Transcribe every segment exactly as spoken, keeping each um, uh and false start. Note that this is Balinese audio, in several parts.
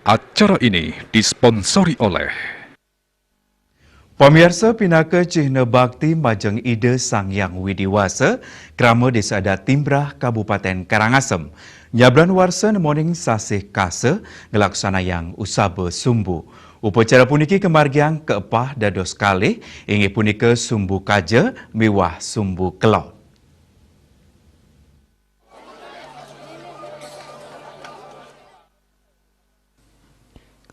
Acara ini disponsori oleh Pamiarsa, pinaka cihna bakti majeng Ida Sang Hyang Widi Wasa, krama Desa Adat Timbrah Kabupaten Karangasem nyabran warsa nemoning sasih Kasa nglaksanayang usaba sumbu. Upacara puniki kamargiang kaepah dados kalih, inggih punika sumbu kaja miwah sumbu kelod.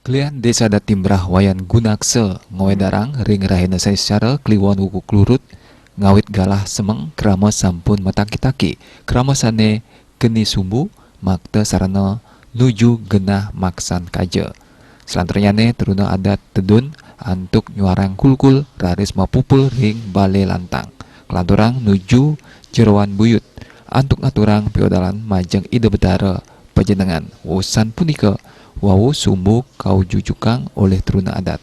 Kelian Desa Adat Timbrah Wayan Gunaksa ngawedarang ring rahina Saniscara Kliwon wuku klurut ngawit galah semeng krama sampun mataki-taki, krama sane keni sumbu, makta sarana nuju genah maksan kaja. Salanturnyane truna adat tedun antuk nyuarang kulkul raris mapupul ring bale lantang. Kalanturang nuju jeroan buyut antuk ngaturang piodalan majeng Ida Betara Pajenengan. Wusan punika, wau sumbu kaujujukang olih truna adat.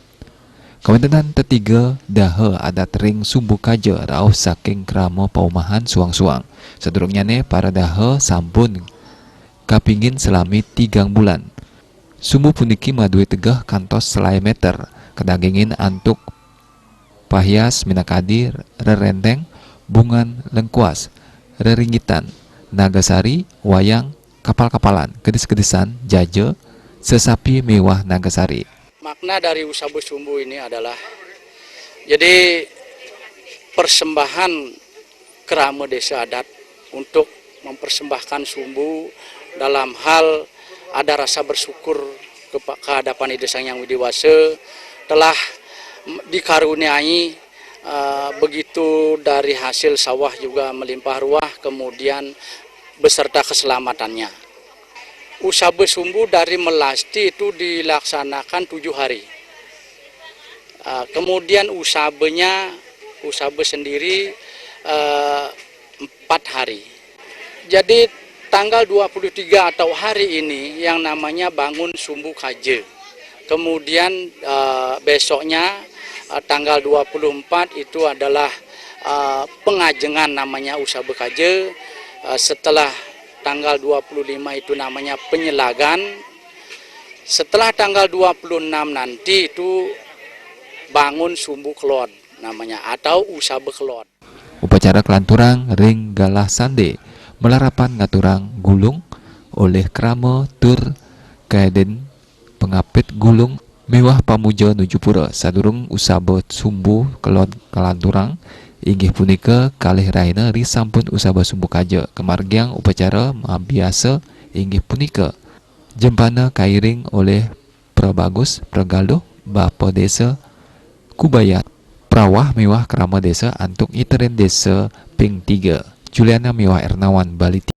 Kawentenan tetiga daha adat ring sumbu kaja rauh saking krama paumahan suang-suang. Sadurungnyane para daha sampun kapingin salami tigang bulan. Sumbu puniki madue tegeh kantos selae meter, kadagingin antuk pahias minakadi rerenteng, bungan lengkuas, reringgitan, nagasari, wayang, kapal-kapalan, kedis-kedisan, jaja, sesapi miwah nagasari. Makna dari usaba sumbu ini adalah, jadi, persembahan krama desa adat untuk mempersembahkan sumbu dalam hal ada rasa bersyukur kepa-, ke hadapan Ida Sang Hyang Widi Wasa telah m-, dikaruniai, eh, begitu dari hasil sawah juga melimpah ruah, kemudian beserta keselamatannya. Usaba sumbu dari melasti itu dilaksanakan tujuh hari. Eh, kemudian usabanya, usaba sendiri, eh, empat hari. Jadi, tanggal dua puluh tiga atau hari ini yang namanya bangun sumbu kaja. Kemudian, eh, besoknya, eh, tanggal dua puluh empat itu adalah, eh, pengajengan, namanya usaba kaja. Eh, setelah tanggal dua puluh lima itu namanya penyelagan. Setelah tanggal dua puluh enam nanti itu bangun sumbu kelod namanya, atau usaba kelod. Upacara kalanturang ring galah sande, malarapan ngaturang gulung olih krama tur kaeden pangapit gulung miwah pamuja nuju pura. Sadurung usaba sumbu kelod kalanturang, inggih punika kalih rahina risampun usaba sumbu kaja, kamargiang upacara mabiasa, inggih punika jempana kairing olih Prabagus, Pragaluh, Bapa Desa, Kubayan, Prawah miwah Krama Desa antuk ngiterin desa ping tiga. Juliana miwah Ernawan, Bali.